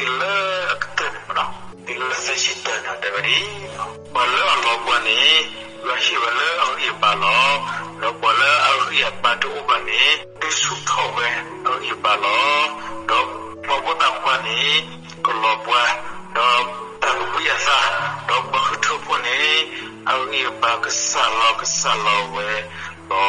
တုၤလၢအကတၢၢ်န့ၣ်မ့ၢ်နီၤ, တုၤလၢသၢဆံတၢန့ၣ် တဲဝဲဒ်အံၤ, ပှၤလၢအလီၤပှီၢ်န့ၣ် ယွၤဟ့ၣ်ဝဲလၢအဂံၢ်အဘါလီၤ. ဒီးပှၤလၢအဂံၢ်အဘါတအိၣ်ဘၣ်န့ၣ် ဒုးဆူၣ်ထီၣ်ဝဲအဂံၢ်အဘါလီၤ. ဒီးပှၤဖိသၣ်ခွါန့ၣ် ကလီၤပှီၢ်, ဒီးတၢ်ကဘှံးအသး, ဒီးပှၤဃုထၢဖိန့ၣ် အဂံၢ်အဘါကစှၤလီၤကစှၤလီၤဝဲလီၤ.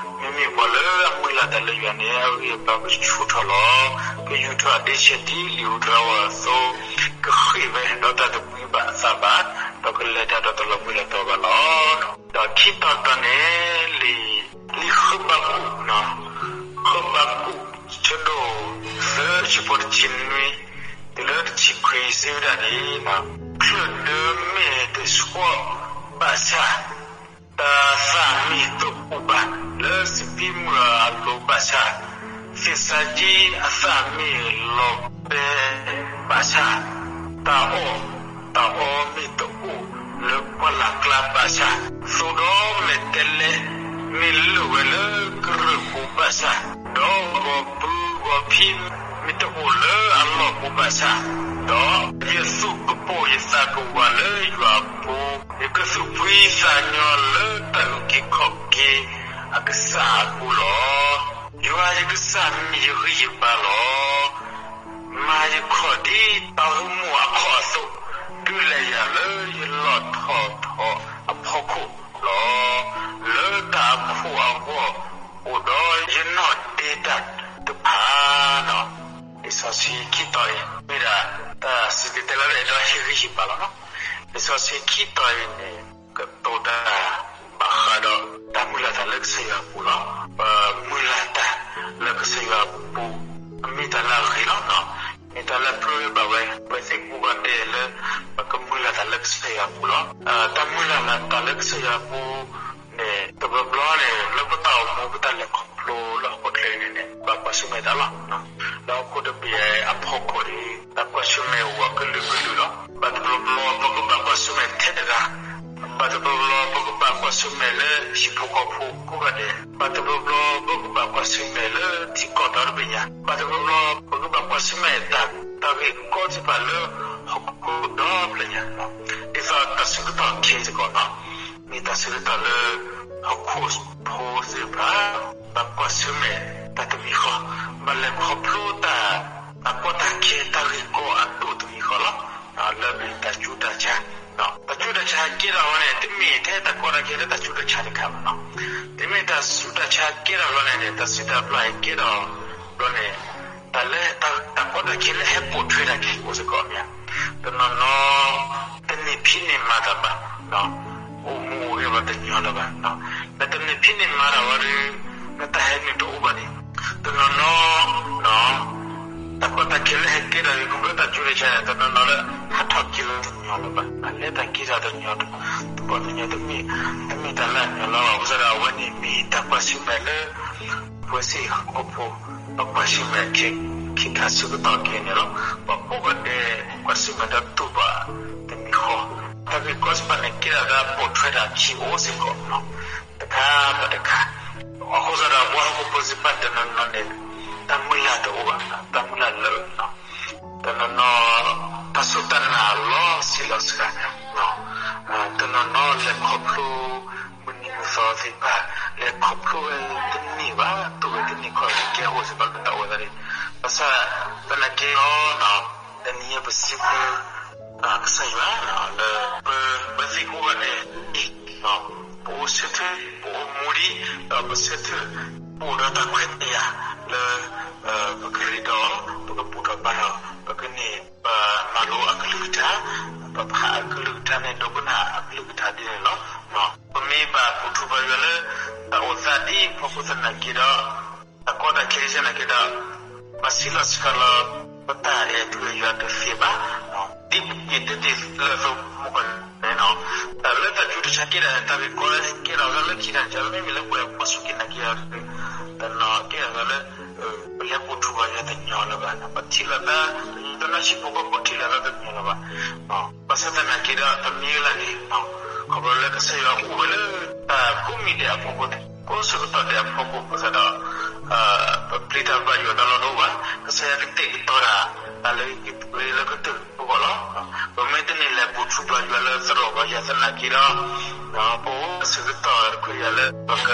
မ့မ့ၢ်ပှၤလၢအမုၢ်လၢ်တၢ်လၢယွၤန့ၣ် အဂံၢ်အဘါကဆူၣ်ထီၣ်လီၤ. ကယူၤထီၣ်အဒ့ဆဲးဒ်လံာ်ဧိၤတြၤဧိၤအသိး, ကဃ့ၢ်ဝဲဒီးတၢ်တဘှံးဘၣ်အသးဘၣ်, ဒီးကလဲၤတၢ်ဒီးတလီၤဘှံးလီၤတီၤဘၣ်လီၤ. ဒီးခံတီၤတတီၤန့ၣ် လံာ် လံာ်ဃဘးကူာ်, ဃဘးကူာ် ဆၢဒိၣ်သၢ ဆၢဖိတဆံနွံ တုၤလၢတဆံခွံ စံးဝဲဒၣ်န့ၣ်, ချုးဒၢမ့ၢ်တဆှီဘၣ်ဆၣ်, တၢ်သၣ်မ့ၢ်တအိၣ်ဘၣ်လၢစပံးမုၢ်အလိၤဘၣ်ဆၣ်, သ့ၣ်စၢ်က့အသၣ်မ့ၢ်လီၤဘဲဘၣ်ဆၣ်, တၢ်အီၣ်တၢ်အီမ့ၢ်တအိၣ်လၢပှၢ်လၢ်ကျါဘၣ်ဆၣ်, သိးဒီးမဲာ်တဲးလဲး မ့ၢ်လၢာ်ဝဲလၢကရၢၢ်ပူၤဘၣ်ဆၣ်, ဒီးဂီၤဖုဂီၤဖံးမ့ၢ်တအိၣ်လၢအလီၢ်ပူၤဘၣ်ဆၣ်, ဒီးယသူၣ်ကပိာ်ယသးကဝးလၢယွၤအပူၤ, ယကသူၣ်ဖှံသးညီလၢတၢ်အုၣ်က့ၤခီၣ်က့ၤအကစၢ်အပူၤလီၤ. ယွၤယကစၢ်မ့ၢ်ယဂံၢ်ယဘါလီၤ. မၤယခီၣ်ဒ်တၢ်ဂီၤမူအခီၣ်အသိး, ဒုးလဲၤယၤလၢယလီၢ်ထီၣ်ထီအဖီခိၣ်လီၤ. လၢတၢ်အခိၣ်အဂီၢ်အိၣ်ဒီးယနီၢ်ဒ့တၢ်တဖၣ်လီၤ. လံာ်စီဆှံခံတီၤအံၤ မ့ၢ်ဒၣ်တၢ်စံၣ်တဲၤတဲလီၤလၢအဲၣ်ဒိးဟ့ၣ်ဂံၢ်ဟ့ၣ်ဘါလီၤ. လံာ်စီဆှံခံတီၤအံၤန့ၣ် ကတိၤတၢ်ဘၣ်ဃးဒီးတၢ်မုၢ်လၢ်တၢ်လၢကစၢ်ယွၤအပူၤလီၤ. ပမုၢ်လၢ်တၢ်လၢကစၢ်ယွၤအပူၤ အမ့ၢ်တၢ်လၢအဂ့ၤလီၤ. မ့ၢ်တၢ်လၢအပြၢဘၣ်ဝဲ ပဝဲသ့ၣ်ကိးဂၤဒဲးလၢ ပကမုၢ်လၢ်တၢ်လၢကစၢ်ယွၤအပူၤလီၤ. တၢ်မုၢ်လၢ်တၢ်လၢကစၢ်ယွၤအပူၤန့ၣ် တဘျီဘျီန့ၣ် လၢပတၢ်အိၣ်မူ ပတၢ်လဲၤခီဖျိလၢဟီၣ်ခိၣ်ချၢန့ၣ်န့ၣ် ဘၣ်ကွၢ်ဆၢၣ်မဲာ်တၢ်လီၤ. လၢဟီၣ်ခိၣ်တဘ့ၣ်အဖီခိၣ်န့ၣ် တၢ်ကွၢ်ဆၢၣ်မဲာ်အိၣ်အကလုာ်ကလုာ်လီၤ. ဘၣ်တဘျီဘျီ ပကဘၣ်ကွၢ်ဆၢၣ်မဲာ်ထဲတဂၤ, ဘၣ်တဘျီဘျီ ပကဘၣ်ကွၢ်ဆၢၣ်မဲာ်လၢဟံၣ်ဖိဃီဖိကိးဂၤဒဲး, ဘၣ်တဘျီဘျီ ပကဘၣ်ကွၢ်ဆၢၣ်မဲာ်လၢထံကီၢ်ဒီတဘ့ၣ်ညါ, ဘၣ်တဘျီဘျီ ပကဘၣ်ကွၢ်ဆၢၣ်မဲာ်တၢ် တၢ်ဂ့ၢ်ကီသ့ၣ်တဖၣ်လၢဟီၣ်ခိၣ်ဒီဖျၢၣ်ညါ, ဒ်သိးတၢ်ဆၢကတီၢ်ခဲအံၤစ့ၢ်ကီး မ့ၢ်တၢ်ဆၢကတီၢ်လၢ ဟီၣ်ခိၣ်ဖိသ့ၣ်တဖၣ် ဘၣ်ကွၢ်ဆၢၣ်မဲာ်တၢ်တမံၤဃီ, ဘၣ်လဲၤခီဖျိတၢ် တၢ်ကီတၢ်ခဲ တၢ်ဂ့ၢ်ကီအဒိၣ်တမံၤဃီလီၤ. လၢအမ့ၢ်တၢ်ဆူးတၢ်ဆါ, တၢ်ဆူးတၢ်ဆါကဲထီၣ်ဝဲန့ၣ် တမ့ၢ်ထဲတၢ်ကီတၢ်ခဲလၢတၢ်ဆူးတၢ်ဆါတခါဘၣ်နီၤ. တမ့ၢ်တၢ်ဆူးတၢ်ဆါကဲထီၣ်ဘျီန့ၣ်န့ၣ် တၢ်စံးတၢ်ပျၢ်အံၤကဲထီၣ်ဘျီန့ၣ် တၢ်လၢ တၢ်ကီတၢ်ခဲလၢဟဲပိာ်ထွဲတၢ်ခဲအိၣ်စ့ၢ်ကီးမ့ၢ်ဧါ. တနီၤနီၤ တန့ၢ်ဖံးန့ၢ်မၤတၢ်ဘၣ်, အိၣ်မူအိၣ်ဂဲၤဘၣ်တညီလၢၤဘၣ်. နတန့ၢ်ဖံးန့ၢ်မၤတၢ်ဝဲဒီး နတၢ်ဟဲနုာ်တအိၣ်ဘၣ်န့ၣ်, တနီၤနီၤ တၢ်ကီတၢ်ခဲလၢဟဲကဲထီၣ်အံၤ ခီဖျိတၢ်ဆူးတၢ်ဆါန့ၣ် တနီၤနီၤလၢ ဟးထီၣ်က့ၤလီၤတညီလၢၤဘၣ်, လဲၤတၢ်က့ၤတၢ်တညီ, တဘၣ်တညီ တမ့ၢ်တၢ်လၢအညီလီၤ. အဃိသတးဒီး အဝဲန့ၣ်မ့ၢ်တၢ်ကွၢ်ဆၢၣ်မဲာ်လၢ ပဝဲသ့ၣ်ဟီၣ်ခိၣ်ဖိ ပကွၢ်ဆၢၣ်မဲာ်ခဲ ခဲခါဆၢကတီၢ်ခဲအံၤန့ၣ်လီၤ. ပှၤကိးဂၤဒဲး ကွၢ်ဆၢၣ်မဲာ်ဒီးတူၢ်ဘၣ်တမံၤဃီ, တၢ်ဂ့ၢ်ကီသ့ၣ်တဖၣ်န့ၣ် ကဲထီၣ်လၢပိာ်ထွဲတၢ်ခံအိၣ်စ့ၢ်ကီး တခါဘၣ်တခါ. အဃိသတးဒီး ပှၤဟီၣ်ခိၣ်ဖိသ့ၣ်တဖၣ်တနီၤနီၤန့ၣ် တၢ်မုၢ်လၢ်တအိၣ်ဘၣ်, တၢ်မုၢ်လၢ်လၢ တနီၤနီၤ တၢ်စူၢ်တၢ်နာ်လီၤဆံးလီၤစှၤ, တနီၤနီၤလဲၤခီဖျိ မုၢ်နံၤမုၢ်သီသ့ၣ်တဖၣ် လဲၤခီဖျိဝဲတန့ၢ်ဘၣ်, တူၢ်ဝဲတန့ၢ်ခီၣ်ကဲအိၣ်စ့ၢ်ကီးလၢတၢ်အိၣ်သးန့ၣ်, ဘၣ်ဆၣ်သနာ်က့ဒီး တနံၤအံၤပစံးဘျုး ကစၢ်ယွၤလၢ ပဝဲသ့ၣ်ကိးဂၤဒဲး ပအိၣ်ဆၢထၢၣ် ပအိၣ်မူဒံး ဒီးပဆၢထၢၣ် ပအိၣ်ဒီးတၢ်ခွဲးတၢ်ယာ်လၢ ပကရ့ဒီး ပကဘူၣ်ထီၣ်ဘါထီၣ် ပကန့ၢ် ပမၤလိအကလုၢ်ကထါ ပဖးအကလုၢ်ကထါန့ၣ် ဒိကနၣ်အကလုၢ်ကထါဒ်န့ၣ်လီၤ. ပမ့ၢ်ဘၣ်ဘူၣ်ထီၣ်ဘါယွၤလၢ တၢ်အိၣ်သးဒ်အံၤအဖီခိၣ်သနာ်က့ဒီး တၢ်ကီတၢ်ခဲသနာ်က့ဒီး ဘၣ်ဆံးလီၤစှၤလီၤ ပတၢ်အဲၣ်ဒိးယွၤတသ့ဘၣ်. ဒ်ပက့ၤတဲတ့ၢ်လၢအသိးမုၢ်ကီၢ်န့ၣ်လီၤ, တၢ်လၢတၢ်ဆူးတၢ်ဆါကဲထီၣ်န့ၣ် တၢ်ဂ့ၢ်ကီကဲထီၣ်လၢခံတၢ်ကီ မ့မ့ၢ်လၢပှၤကွၢ်ဆူၣ်က့ၤနာ်က့ၤအီၤ တနီၤကဲထီၣ်လၢ ပလဲၤဘူၣ်ထီၣ်ဘါယွၤတညီလၢၤဘၣ်, ပထံၣ်လိာ်သး တနီၤဟံၣ်ဖိဃီဖိထံၣ်လိာ်သးတညီလၢၤဘၣ်. ဘၣ်ဆၣ်သနာ်က့ဒီး တမံၤလၢ်န့ၣ် ခီဖျိလၢကစၢ်ယွၤအိၣ်ဝဲလၢ တၢ်ကိးမံၤဒဲးအဖီခိၣ် ကိးဆၢကတီၢ်ဒဲးအဖီခိၣ်အဃိသတးဒီး ပပျံၤတၢ်ဘါယွၤတၢ်လီၢ်တအိၣ်ဘၣ်, ကစၢ်ယွၤကတဲာ်ကတီၤတၢ် တၢ်လၢက့ၤလၢကတၢၢ်အဂီၢ်လီၤ. ပမ့ၢ်တန့ၢ်လဲၤဘူၣ်ထူၣ်ဘၣ်ယွၤလၢသရိာ်ဘၣ်ယွၤသနာ်က့ဒီး, ပအိၣ်ဆၢကတီၢ်တခွဲးယၤလၢ ပက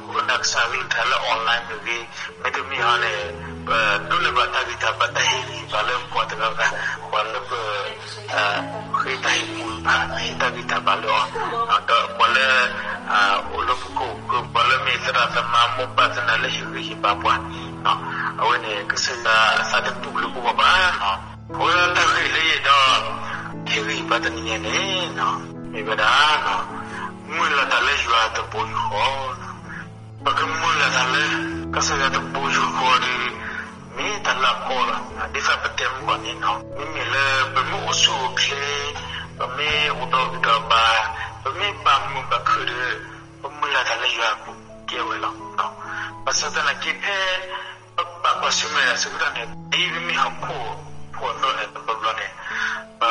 ဃုနၢ်ကစၢ်အကလုၢ်ကထါလၢ online မ့ၢ်ဂ့ၤ, မ့တမ့ၢ်ဟီန့ၣ် ပဒိးန့ၢ်ဘၣ်တၢ်ဂံၢ်တၢ်ဘါ တၢ်ဟ့ၣ်ဂံၢ်ဟ့ၣ်ဘါလၢပှၤတဂၤဂၤ, ပှၤလၢပ ဃ့တၢ်ဟ့ၣ်ကူၣ်ဘၣ် ဟ့ၣ်တၢ်ဂံၢ်တၢ်ဘါလၢအီၤ, ဒီးပှၤလၢ အိၣ်လၢပခိၣ်ပူၤ ပှၤလၢမ့ၢ်သရၣ်သမါမိၢ်ပၢ်သနာ်လၢဟ့ၣ်ဂံၢ်ဟ့ၣ်ဘါပှၤ, အဝဲန့ၣ် ကစၢ်ယွၤအသးတတူၢ်လိာ်ပဂီၢ်ဘၣ်. အဝဲဒၣ်တၢ်ဂ့ၢ်လၢယအဲၣ်ဒိး ဟ့ၣ်ဂံၢ်ဟ့ၣ်ဘါတနံၤညါန့ၣ် မ့ၢ်ဝဲဒၣ် မုၢ်လၢ်တၢ်လၢယွၤတဘိယူၢ်ဃီ ပကမုၢ်လၢ်တၢ်လၢ ကစၢ်ယွၤတဘိယူၢ်ဃီဒီး မ့ၢ်တၢ်လၢအကီလီၤ. ဒ်သိးပတဲမုၢ်ဂီၢ်န့ၣ် မ့မ့ၢ်လၢပမ့ၢ်အိၣ်ဆူၣ်အိၣ်ချ့, ပမ့ၢ်အိၣ်ဒီးဂံၢ်ဒီးဘါ, ပမ့ၢ်ဘၣ်မုာ်ဘၣ်ခုၣ်ဒီး ပမုၢ်လၢ်တၢ်လၢယွၤအပူၤကဲဝဲလီၤ. ဘၣ်ဆၣ်သနာ်က့ဖဲ ပဘၣ်ကွၢ်ဆၢၣ်မဲာ်တၢ်ဆၢကတီၢ်န့ၣ် ဒ်ပမ့ၢ်ဟီၣ်ခိၣ်ဖိအသိးန့ၣ် တဘျီဘျီန့ၣ် ပ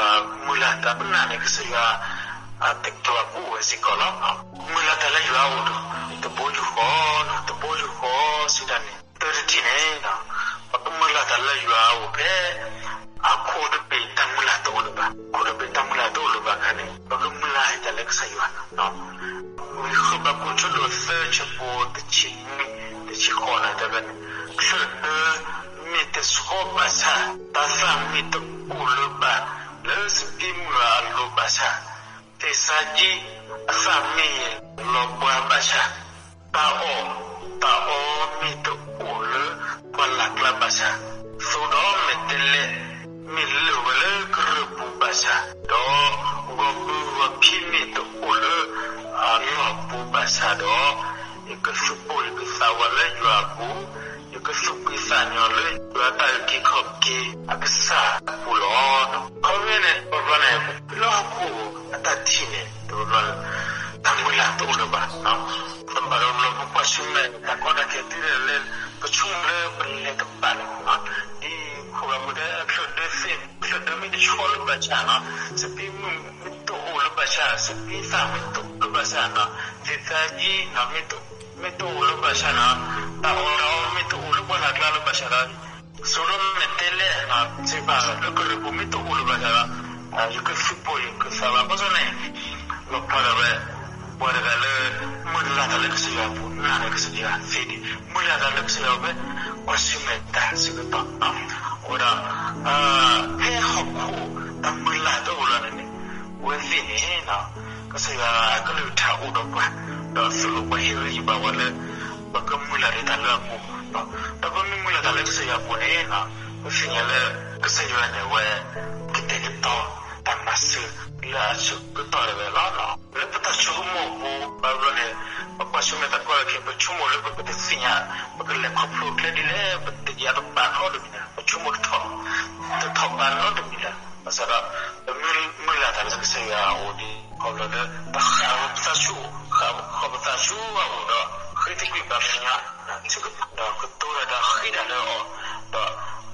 မုၢ်လၢ်တၢ်ပနာ်န့ၣ် ကစၢ်ယွၤ တကဲဘၣ်ပအိၣ်ဝဲစ့ၢ်ကီးလီၤ. မုၢ်လၢ်တၢ်လၢယွၤအိၣ်ဒီး တဘိယူၢ်ဃီ, တဘိယူၢ်ဃီစံးတၢ်န့ၣ် တၢ်တထံၣ်န့ၣ် ပကမုၢ်လၢ်တၢ်လၢယွၤအိၣ်ဖဲ အခိၣ်တဘ့ၣ်တၢ်မုၢ်လၢ်တအိၣ်လၢၤဘၣ်, အခိၣ်တဘ့ၣ်တၢ်မုၢ်လၢ်တအိၣ်လၢၤဘၣ်အခါန့ၣ် ပကမုၢ်လၢ်တၢ်လၢကစၢ်ယွၤ ဝံဃဘးကူာ် အဆၢဒိၣ်သၢ အဆၢဖိတဆံနွံ တဆံဃိးန့ၣ် တဲဝဲန့ၣ်, ချၢၣ်ဒၢမ့ၢ်တဆှီဘၣ်ဆၣ်, တၢ်သၣ်မ့ၢ်တအိၣ်လၢၤဘၣ် လၢစပံးမုၢ်အလိၤဘၣ်ဆၣ်, သ့ၣ်စါကံအသၣ်မ့ၢ်လီၤဘှါဘၣ်ဆၣ်, တၢ်အီၣ် တၢ်အီမ့ၢ်တအိၣ်လၢပှၢ်လၢ်ကျါဘၣ်ဆၣ်, သိဒီးမဲာ်တဲးလဲး မ့ၢ်လၢာ်ဝဲလၢကရၢၢ်ပူၤဘၣ်ဆၣ်, ဒီးဂီၤဘုဂီၤဖံးမ့ၢ်တအိၣ်လၢအလီၢ်ပူၤဘၣ်ဆၣ်ဒီး, ယကသူၣ်ပိၢ်ယကသးဝးလၢယွၤအပူၤ, ယကသူၣ်ဖှံသးညီလၢယွၤတၢ်အုၣ်က့ၤခီၣ်က့ၤအကစၢ်အပူၤလီၤ. ခီဖျိန့ၣ် တဘျီဘျီန့ၣ် လၢဟီၣ်ခိၣ်အတၢ်ထံၣ်န့ၣ် တဘျီဘျီ တၢ်မုၢ်လၢ်တအိၣ်လၢၤဘၣ် တဘၣ်တဘျီ ပကွၢ်ဆၢၣ်မဲာ်တၢ်ကီတၢ်ခဲတုၤဒၣ်လဲာ် ပဆိကမိၣ်လၢပလဲၤတဘၣ်လၢၤဘၣ်နီၤ. ဒ်ခိၣ်ဘၣ်မူတဲ ချၢၣ်ဒၢသ့ၣ် ချၢၣ်ဒၢမ့ၢ်တဆှီလၢၤဘၣ်ဆၣ်နီၤ, စပံးမုၢ်မ့ၢ်တအိၣ်လၢၤဘၣ်ဆၣ်, စပံးသၣ်မ့ၢ်တအိၣ်လၢၤဘၣ်ဆၣ်နီၤ, သ့ၣ်သၣ်ကံနီၤ မ့ၢ်တအိၣ်လၢၤဘၣ်ဆၣ်နီၤ, တၢ်အီၣ်တၢ်အီမ့ၢ်တအိၣ်လၢပှၢ်လၢ်ကျါလၢၤဘၣ်ဆၣ်ဒီး စိဒီးမဲာ်တဲးလဲးစ့ၢ်ကီး လၢကရၢၢ်ပူၤမ့ၢ်တအိၣ်လၢၤဘၣ်ဆၣ်ဒီး ယကသူၣ်ပိၢ်ယကသးဝး ဘၣ်ဆၣ်န့ၣ် လီၣ်ဖျါထီၣ်ဝဲ ပှၤတဂၤလၢ မုၢ်လၢ်တၢ်လၢကစၢ်ယွၤအပူၤ နာ်န့ၢ်ကစၢ်ယွၤသ့ဒံး မုၢ်လၢ်တၢ်လၢကစၢ်ယွၤဖဲ ကွၢ်ဆၢၣ်မဲာ်တၢ်ဆၢကတီၢ် အဝဲဒၣ် ဖဲဟီၣ်ခိၣ်တၢ်မုၢ်လၢ်တအိၣ်လၢၤန့ၣ်န့ၣ် အဝဲသ့ၣ်န့ၣ် ကစၢ်ယွၤအကလုၢ်ကထါအိၣ်ဒီးပှၤ ဒီးသိၣ်လိပှၤဟ့ၣ်ဂံၢ်ဟ့ၣ်ဘါဝဲလၢ ပကမုၢ်လၢ်ဒံးတၢ်လၢအပူၤ ဒီးပမ့ၢ်မုၢ်လၢ်တၢ်လၢကစၢ်ယွၤအပူၤန့ၣ် ပသ့ၣ်ညါလၢ ကစၢ်ယွၤန့ၣ်အဝဲ ကတဲာ်ကတီၤတၢ်မၤစၢၤလၢအဆၢကတီၢ်တဂၤလီၤ. လၢပတၢ်ဆိကမိၣ်အပူၤ ဘၣ်ဘျီန့ၣ် ပကွၢ်ဆၢၣ်မဲာ်တၢ်ကီတၢ်ခဲ ပဆိကမိၣ်လၢပကတသ့ၣ်ညါ ပကလဲၤခီဖျိကျဲဒ်လဲၣ် ပတယါတဘၣ်နီတမံၤလၢၤ ပဆိကမိၣ်တထီၣ် တထီၣ်ဘးနီတမံၤလၢၤ ဘၣ်ဆၣ်ဒီး ပမ့ၢ်မုၢ်လၢ်တၢ်လၢကစၢ်ယွၤအအိၣ်ဒံး ခီဖျိလၢ ပဃၣ်ပသးဆူ ဃၣ်ပသးဆူအအိၣ်ဒီး ဃ့တကွံၢ်ပှၤကညီ ဒီးကတိၤတၢ်ဒီးဃ့တၢ်လၢအီၤ ဒီး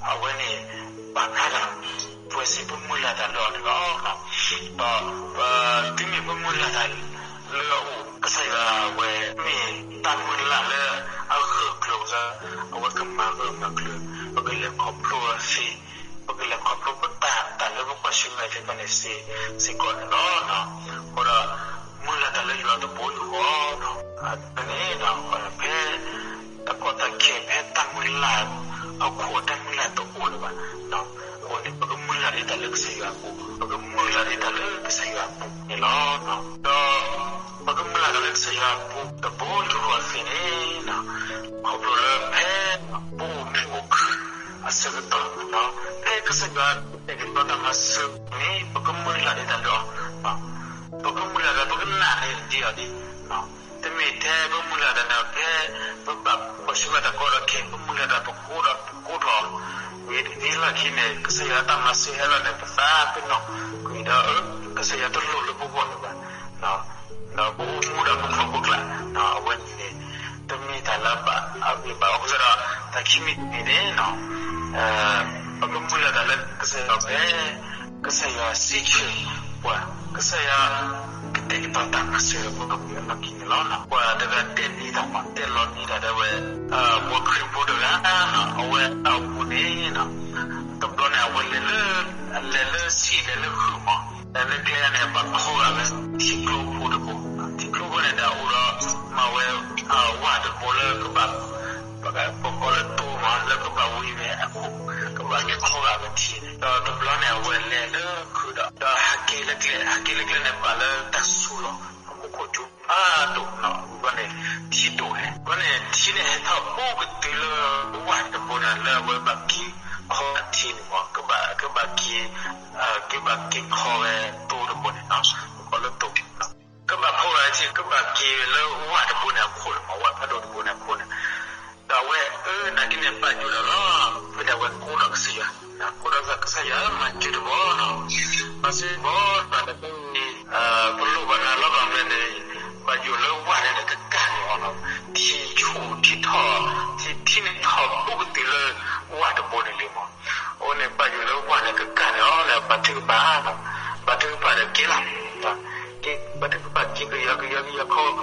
အဝဲန့ၣ် ပာ်ဖျါလီၤ ပဝဲစ့ၢ်ပမုၢ်လၢ်တၢ်လၢအီၤန့ၣ်လီၤ. ဒီး တုၤမ့ၢ်ပမုၢ်လၢ်တၢ်လၢအအိၣ် ကစၢ်ယွၤဝဲ မ့ၢ်တၢ်မုၢ်လၢ်လၢအဂၢၢ်ကျၢၤ အဝဲကမၤဂၢၢ်မၤကျၢၤ ပကလဲၤခီဖျိအီၤသ့ ပကလဲၤခီဖျိပတၢ် တၢ်လၢပကွၢ်ဆၢၣ်မဲာ်သ့ၣ်တဖၣ်န့ၣ်စ့ၢ်ကီးန့ၣ်လီၤ. အဃိဒီး မုၢ်လၢ်တၢ်လၢယွၤတဘိယူၢ်ဃီ န့ၣ် ဖဲ တၢ်ကီတၢ်ခဲဖဲတၢ်မုၢ်လၢ် ဟီၣ်ခိၣ်တၢ်မုၢ်လၢ်တအိၣ်လၢၤဘၣ် အဃိန့ၣ် ပကမုၢ်လၢ်ဒံးတၢ်လၢကစၢ်ယွၤအပူၤ ပကမုၢ်လၢ်ဒံးတၢ်လၢကစၢ်ယွၤအပူၤန့ၣ်လီၤ. ဒီး ပကမုၢ်လၢ်တၢ်လၢကစၢ်ယွၤအပူၤ တဘိယူၢ်ဃီသ့ၣ်န့ၣ် ခီဖျိလၢဖဲ ပအိၣ်မုာ်အိၣ်ခုၣ်အဆၢကတီၢ် ဖဲကစၢ်ယွၤတဲာ်ကတီၤတၢ်မၤစၢၤန့ၣ် ပကမုၢ်လၢ်ဒံးတၢ်လၢအီၤ ပကမုၢ်လၢ်ဒီးပကနာ်န့ၢ်ဒံးအီၤဒံး တမ့ၢ်ထဲပမုၢ်လၢ်တၢ်န့ၣ် ဖဲပဘၣ်ကွၢ်ဆၢၣ်မဲာ်တၢ်ကီတၢ်ခဲ ပမုၢ်လၢ်တၢ်ပကိးဒီးပကိးထီၣ် ဝံၤဒ်လီၢ်ခံန့ၣ် ကစၢ်ယွၤတၢ်မၤစၢၤဟဲလီၤန့ၣ် ပသးပ့ၤနီၣ်ကွံာ်ဒီး ကစၢ်ယွၤတလိၣ်လၢပဂီၢ်လၢၤဘၣ် ဒီးပအိၣ်မူဒီးပခိၣ်ပကျါ အဝဲန့ၣ်န့ၣ် တမ့ၢ်တၢ်လၢအဘၣ်အဂ့ၢ်ဘၣ် အဃိသတးဒီး တၢ်ခံမံၤတမံၤန့ၣ် ပကမုၢ်လၢ်တၢ်လၢကစၢ်ယွၤဖဲ ကစၢ်ယွၤစံးဆၢပှၤ ကစၢ်ယွၤကတဲာ်ကတီၤတၢ်မၤစၢၤလၢပဂီၢ်အလီၢ်ခံန့ၣ်လီၤ. ပှၤတဂၤတဲန့ၢ်တၢ်မး တဲလီၤန့ၢ်တၢ်ဒၣ်ဝဲ ပှၤခရံာ်ဖိတဂၤ အဝဲအတၢ်အိၣ်မူန့ၣ် တဘျီန့ၣ် အဝဲ လဲၤလၢဃုာ်မး, လၢကျဲန့ၣ် ဘၣ်ခီဂာ်ဝဲ ထံကျိဖိတဘိ, ထံကျိဖိန့ၣ်ဒီးအိၣ်ဒီး မၤဝဲ ဝၣ်တဘိလၢကဘၣ် ပကိးလၢတိမး လၢကဘၣ်ဝံၤဝဲအခိၣ် ကဘၣ်လဲၤခီဂာ်ဝဲထံန့ၣ်, ဒီးတဘျီန့ၣ် အဝဲလဲၤလၢခုးဒီး ဒီးဟးက့ၤလၢကျဲ, ဟးက့ၤလၢကျဲန့ၣ် ဘၣ်လၢတၢ်ဆူလီၤ အခိၣ်ခိၣ်ကၠူဖးဒိၣ်နီၤ, ဝံၤဘျီန့ၣ် ထံဒိၣ်န့ၣ်, ဘျီန့ၣ် ထံန့ၣ်ဟဲထီၣ်အိၣ်ကတုၤလၢ ဝၣ်တဘိန့ၣ် လၢအဝဲဘၣ်က့ၤခီဂာ်ထံန့ၣ်မး, ကဘၣ်က့ၤ ကဘၣ်က့ၤခီဝဲတိတဘိန့ၣ်နီၤ, ပကိးလၢတိ ကဘၣ်ခီဂာ်ထံ ကဘၣ်က့ၤလၢဝၣ်တဘိန့ၣ်အခိၣ်န့ၣ်မး, ဝၣ်ဖးဒိၣ်တဘိန့ၣ်အခိၣ်န့ၣ်, ဒီးအဝဲ အၢ နာ်က့န့ၣ် ပာ်ယိၣ်ဒီးလီၤ, ဖဲန့ၣ်အဝဲကိးဒီးကစၢ်ယွၤ, ကိးဒီးကစၢ်ယွၤ မၤစၢၤတဘီနီၤ, မၤစၢၤတဘီနီၤ, ပလိၣ်ဘၣ်နၤလီၤဘၣ်မ့ၢ်န့ၣ်, ဘၣ်ယိၣ်လၢဝၣ်န့ၣ်န့ၣ် ကကၢ်န့ၢ်အီၤနီၤ, ထံဆူၣ်ထံထီၣ်, ထံထံန့ၣ်ထီၣ်အိၣ်ကတုၤလၢဝၣ်တဘိန့ၣ်လံမး, အဝဲန့ၣ် ဘၣ်ယိၣ်လၢဝၣ်န့ၣ် ကကၢ်န့ၢ်အီၤန့ၣ် ဘၣ်ထုကဖၣ်, ဘၣ်ထုကဖၣ်ဒီးက့ၤလီၤ, ဘၣ်ထုကဖၣ်က့ၤကယီကယီကယီခီဝဲခီဝ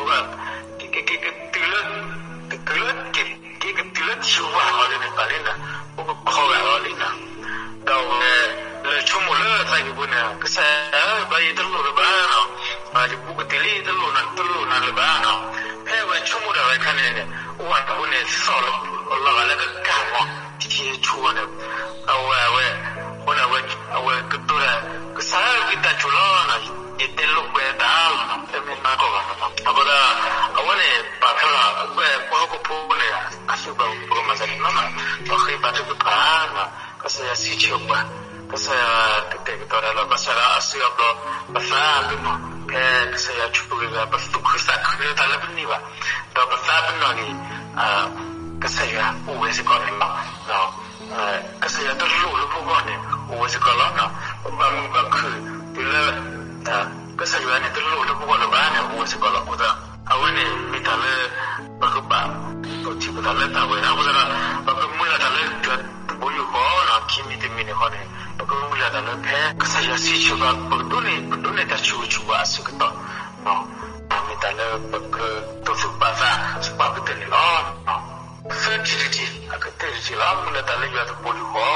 ဲ, က့ၤက့ၤက့ၤကတုၤလၢ, ကတုၤလၢ, က့ၤကတုၤလၢထံဝၣ်အီၤလံန့ၣ် ပာ်လံနၤ, အိၣ်ကခီဂာ်အီၤလံနၤ, ဒီးအဝဲ လဲၤဆိကမိၣ်လၢသးကံၢ်ပူၤန့ၣ် ကစၢ်ယွၤဧၢ ဘၣ်ယတလိၣ်လၢၤဘၣ်နီၤ, ယဘူးကတုၤလံ တလိၣ်နၤ တလိၣ်နၤလၢၤဘၣ်နီၤ, ဖဲအဝဲဆိကမိၣ်တၢ်ဝဲအခါန့ၣ်န့ၣ် ဝၣ်တဘိန့ၣ် သီၣ်လီၤဂာ်လၢကကၢ်မး, ထံဆူၣ်န့ၣ်, အဝဲ အဝဲ, အဃိန့ၣ် အဝဲကတိၤတၢ်, ကစၢ်ဧၢ ဂံၢ်တၢ်ဆိလီၤနီၤ, ယတဲလိာ်ကွဲတၢ်လီၤနီၤ, တမ့ၢ်နီၢ်ကီၢ်ဘၣ်နီၤ, အဃိဒီး အဝဲန့ၣ် ပာ်ဖျါလီၤ အဝဲပှၤဟီၣ်ခိၣ်ဖိန့ၣ် အစုဘၣ်ပကမၤစၢၤန့ၣ်နီၤ, ပဃ့ဘါထုကဖၣ်နီၤ, ကစၢ်ယွၤစံးဆၢပှၤ, ကစၢ်ယွၤကတဲာ်ကတီၤတၢ်လီၤ, ဘၣ်ဆၣ်ဒီးအစုအဘျီ ပသးပ့ၤနီၣ်, ဖဲကစၢ်ယွၤဆိၣ်ဂ့ၤဂၤ ပသူၣ်ခုသးခုတၢ်လၢပန့ၢ်ဘၣ်, ဒီးပသးပ့ၤနီၣ်န့ၣ် ကစၢ်ယွၤအိၣ်ဝဲစ့ၢ်ကီးန့ၣ်လီၤ. ကစၢ်ယွၤတလိၣ်လၢပဂီၢ်န့ၣ် အိၣ်ဝဲစ့ၢ်ကီးလီၤ. ပဘၣ်မုာ်ဘၣ်ခုၣ်တုၤလၢ ကစၢ်ယွၤန့ၣ် တလိၣ်လၢပဂီၢ်လၢၤဘၣ်န့ၣ် အိၣ်ဝဲစ့ၢ်ကီးလီၤ. အဃိသတး အဝဲန့ၣ်မ့ၢ်တၢ်လၢ ပကဘၣ် ပထံၣ်ပသးလၢတၢ်ဝဲန့ၣ် အဃိသတးဒီး ပကမုၢ်လၢ်တၢ်လၢယွၤတဘိယူၢ်ဃီနီၤ, ခံမံၤတမံၤန့ၣ်ဃီန့ၣ် ပကမုၢ်လၢ်တၢ်လၢဖဲ ကစၢ်ယွၤစံးဆၢဘၣ် ပကဒိးန့ၢ် ပဒိးန့ၢ်တၢ်ဆိၣ်ဂ့ၤဆိၣ်ဝါအဆၢကတီၢ် မ့ၢ်တၢ်လၢပကတိၢ်သူၣ်ပာ်သး စ့ၢ်ကီးကတၢၢ်န့ၣ်လီၤ. သၢထံၣ်တထံၣ် အကတၢၢ်တထံၣ်လီၤ. မုၢ်လၢ်တၢ်လၢယွၤတဘိယူၢ်ဃ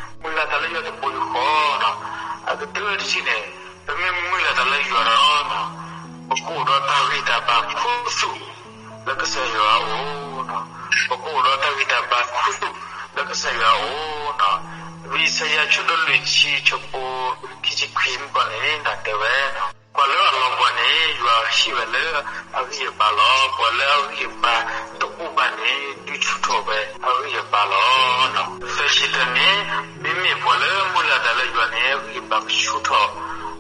ီ, မုၢ်လၢ်တၢ်လၢယွၤတဘိယူၢ်ဃီနီၤ, အကတၢၢ်တထံၣ်န့ၣ် ပမ့ၢ်မုၢ်လၢ်တၢ်လၢယွၤဒီး ပကအိၣ်ဒီးတၢ်ဂံၢ်တၢ်ဘါခူသူၣ် လၢကစၢ်ယွၤအအိၣ်, ပကအိၣ်ဒီးတၢ်ဂံၢ်တၢ်ဘါခူသူၣ် လၢကစၢ်ယွၤအအိၣ်. ဝံယၡါယၤ အဆၢဒိၣ်လွံၢ်ဆံ အဆၢဖိ ခံဆံခွံမုၢ်ကီၢ်န့ၣ် တဲဝဲ ပှၤလၢအလီၤပှီၢ်န့ၣ် ယွၤဟ့ၣ်ဝဲလၢအဂံၢ်အဘါလီၤ. ပှၤလၢအဂံၢ်အဘါတအိၣ်ဘၣ်န့ၣ် ဒုးဆူၣ်ထီၣ်ဝဲအဂံၢ်အဘါလီၤ. သၢဆံတၢန့ၣ် မ့မ့ၢ်ပှၤလၢမုၢ်လၢ်တၢ်လၢယွၤန့ၣ် အဂံၢ်အဘါကဆူၣ်ထီၣ်လီ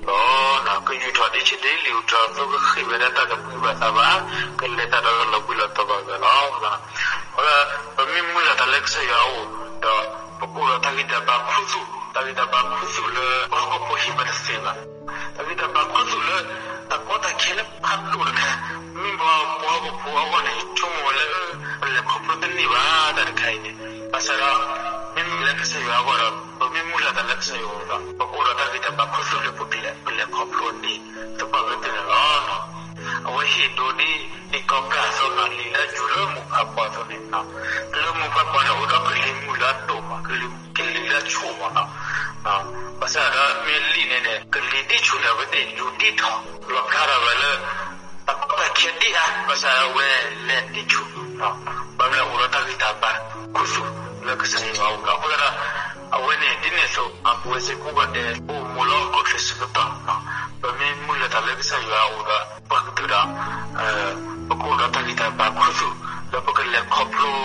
ၤ. ကယူာ်ထီၣ်ဒ့ဆ့ဒ့လံာ်အူထီၣ် သိကဃ့ၢ်ဝဲဒၣ်တၢ်တပှံၤဘၣ်သးဘၣ်, ကလဲၤတၢ်ဒီးလီၤဘှံးလီၤတီၤဘၣ်ဝဲလီၤ. ပမ့ၢ်မုၢ်လၢ်တၢ်လၢကစၢ်ယွၤအအိၣ်ဒီး ပကအိၣ်ဒီးတၢ်ဂံၢ်တၢ်ဘါခူသူၣ်, တၢ်ဂံၢ်တၢ်ဘါခူသူၣ်လၢပှၤဟီၣ်ခိၣ်ဖိဟ့ၣ်ပှၤတသ့ဘၣ်. တၢ်ဂံၢ်တၢ်ဘါခူသူၣ်လၢ တၢ်ကီတၢ်ခဲလၢပာ်ဒိၣ်တခါ, မ့ၢ်ပှၤဟီၣ်ခိၣ်ဖိအဂီၢ်န့ၣ် ဆိကမိၣ်ဝဲလၢ ပလဲၤခီဖျိတန့ၢ်ဘၣ်တၢ်တခါအံၤန့ၣ်, ဘၣ်ဆၣ်ဒီး မ့မ့ၢ်လၢကစၢ်ယွၤအဂီၢ်ဒီး ပမ့ၢ်မုၢ်လၢ်တၢ်လၢကစၢ်ယွၤအအိၣ်ဒီး ပကအိၣ်ဒီးတၢ်ဂံၢ်တၢ်ဘါခူသူၣ်လၢပကလဲၤ ပလဲၤခီဖျိန့ၢ် သပှၢ်ကတၢၢ်န့ၣ်လီၤ. အဝဲဟ့ၣ်ဒိးဒ် ဒ်ကီးပျၢ်အသိးန့ၣ် လံာ်လၢယူၤလၢမိၢ်ဖးပှၢ်အသိးန့ၣ်, လၢမိၢ်ဖးပှၢ်န့ၣ် အိၣ်ဒီးကလံၤမုၢ်လၢအဒိၣ်မး, ကလံၤ ကလံၤလၢအဆူၣ်မးနီၤ. ဘၣ်ဆၣ်ဒီးမ့ၢ်လံာ်န့ၣ်န့ၣ် ကလံၤဒ်ဆူၣ်န့ၣ် အဝဲသ့ၣ်ယူၤဒ်ထီၣ် လီၣ်ဖျါထီၣ်ဝဲလၢ တၢ်ကီတၢ်ခဲဒ်အါ, ဘၣ်ဆၣ်အဝဲလဲၤဒ်ဆူၣ်, ဘၣ်မနုၤလဲၣ် အိၣ်ဒီးတၢ်ဂံၢ်တၢ်ဘါခူသူၣ်လၢကစၢ်ယွၤအအိၣ်ဒီး အဃိသတးဒီး အဝဲန့ၣ်ဒ်န့ၣ်အသိး ပဝဲစ့ၢ်ကီးကိးဂၤဒဲး ပအိၣ်မူလၢဟီၣ်ခိၣ်ချၢအဆၢကတီၢ် ပမ့ၢ်မုၢ်လၢ်တၢ်လၢကစၢ်ယွၤအအိၣ်ဒီး ပှၤကတၢၢ်ဒီး ပကအိၣ်ဒီးတၢ်ဂံၢ်တၢ်ဘါခူသူၣ် လၢပကလဲၤခီဖျိ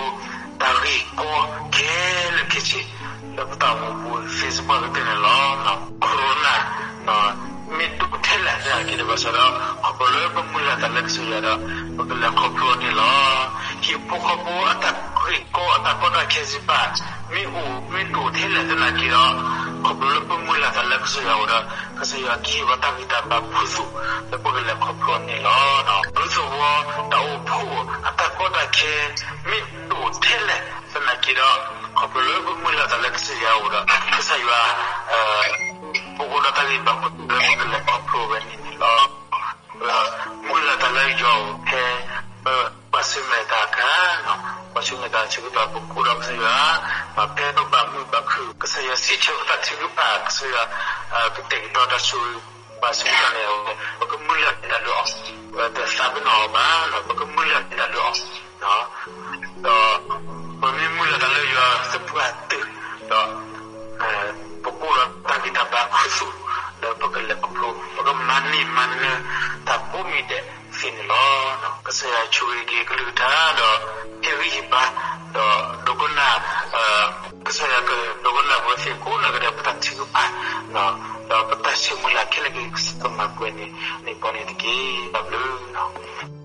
တၢ်ဂ့ၢ်ကီခဲလၢာ်ခဲဆ့ လၢပတၢ်အိၣ်မူပူၤသ့စ့ၢ်ကီးကတၢၢ်န့ၣ်လီၤ. Corona မ့ၢ်ဒိၣ်ထဲလဲၣ်သနာ်က့ဒီး ဘၣ်ဆၣ်ဒီး ခီဖျိလၢပမုၢ်လၢ်တၢ်လၢကစၢ်ယွၤဒီး ပကလဲၤခီဖျိန့ၣ်လီၤ. ဟံၣ်ဖိဃီဖိအတၢ်ဂ့ၢ်ကီအတၢ်ကီတၢ်ခဲစ့ၢ်ကီး မ့ၢ်အိၣ်မ့ၢ်ဒိၣ်ထဲလဲၣ်သနာ်က့ဒီး ခီဖျိလၢပမုၢ်လၢ်တၢ်လၢကစၢ်ယွၤအအိၣ်ဒီး ကစၢ်ယွၤကဟ့ၣ်ပှၤတၢ်ဂံၢ်တၢ်ဘါခူသူၣ် လၢပကလဲၤခီဖျိန့ၣ်လီၤ. ဒူသဝီတၢ်အိၣ်ဖှိၣ်အတၢ်ကီတၢ်ခဲ မ့ၢ်ဒိၣ်ထဲလဲၣ်သနာ်က့ဒီး ခီဖျိလၢပမုၢ်လၢ်တၢ်လၢကစၢ်ယွၤအအိၣ်ဒီး ကစၢ်ယွၤ ပကအိၣ်ဒီးတၢ်ဂံၢ်ဘါခူသူၣ်လၢပကလဲၤခီဖျိဝဲန့ၣ်န့ၣ်လီၤ. မုၢ်လၢ်တၢ်လၢယွၤအိၣ်ဖဲ ပကွၢ်ဆၢၣ်မဲာ်တၢ်အခါ, ကွၢ်ဆၢၣ်မဲာ်တၢ်ဆၢကတီၢ် ပကအိၣ်ဒီးကစၢ်ယွၤ ဖဲပဘၣ်မုာ်ဘၣ်ခု ကစၢ်ယွၤစံးဆၢပသးထုကဖၣ်, ကစၢ်ယွၤကတဲာ်ကတီၤတၢ်ဆိၣ်ဂ့ၤဘၣ်ဆိၣ်ဂ့ၤန့ၣ်, ပကမုၢ်လၢ်တၢ်လၢအီၤ, ပတသးပ့ၤနီၣ်အီၤဘၣ်, ပကမုၢ်လၢ်တၢ်လၢအီၤ, ဒီးပမ့ၢ်မုၢ်လၢ်တၢ်လၢယွၤသပှၢ်တၢၢ်, ဒီး ပကအိၣ်ဒီးတၢ်ဂံၢ်တၢ်ဘါခူသူၣ်, ဒီးပကလဲၤခီဖျိ, ပကမၤန့ၢ်မၤနၢၤတၢ်ကိးမံၤဒဲးသ့န့ၣ်လီၤ. ကစၢ်ယွၤဆိၣ်ဂ့ၤက့ၤကလုၢ်ကထါ, ဒီးဟ့ၣ်ဂံၢ်ဟ့ၣ်ဘါ, ဒီးဒိကနၣ်, ကစၢ်ယွၤကဒိကနၣ်ပဝဲသ့ၣ်ကိးဂၤဒဲးပတၢ်ထုကဖၣ်, ဒီးပတၢ်ဆိၣ်မုၢ်လၢ်ခဲလၢာ်က့ၤကစၢ်ကမၤပှဲၤန့ၣ်, န့ၣ်ပှၤန့ၣ်တက့ၢ်. တၢ်ဘျုးလီၤ.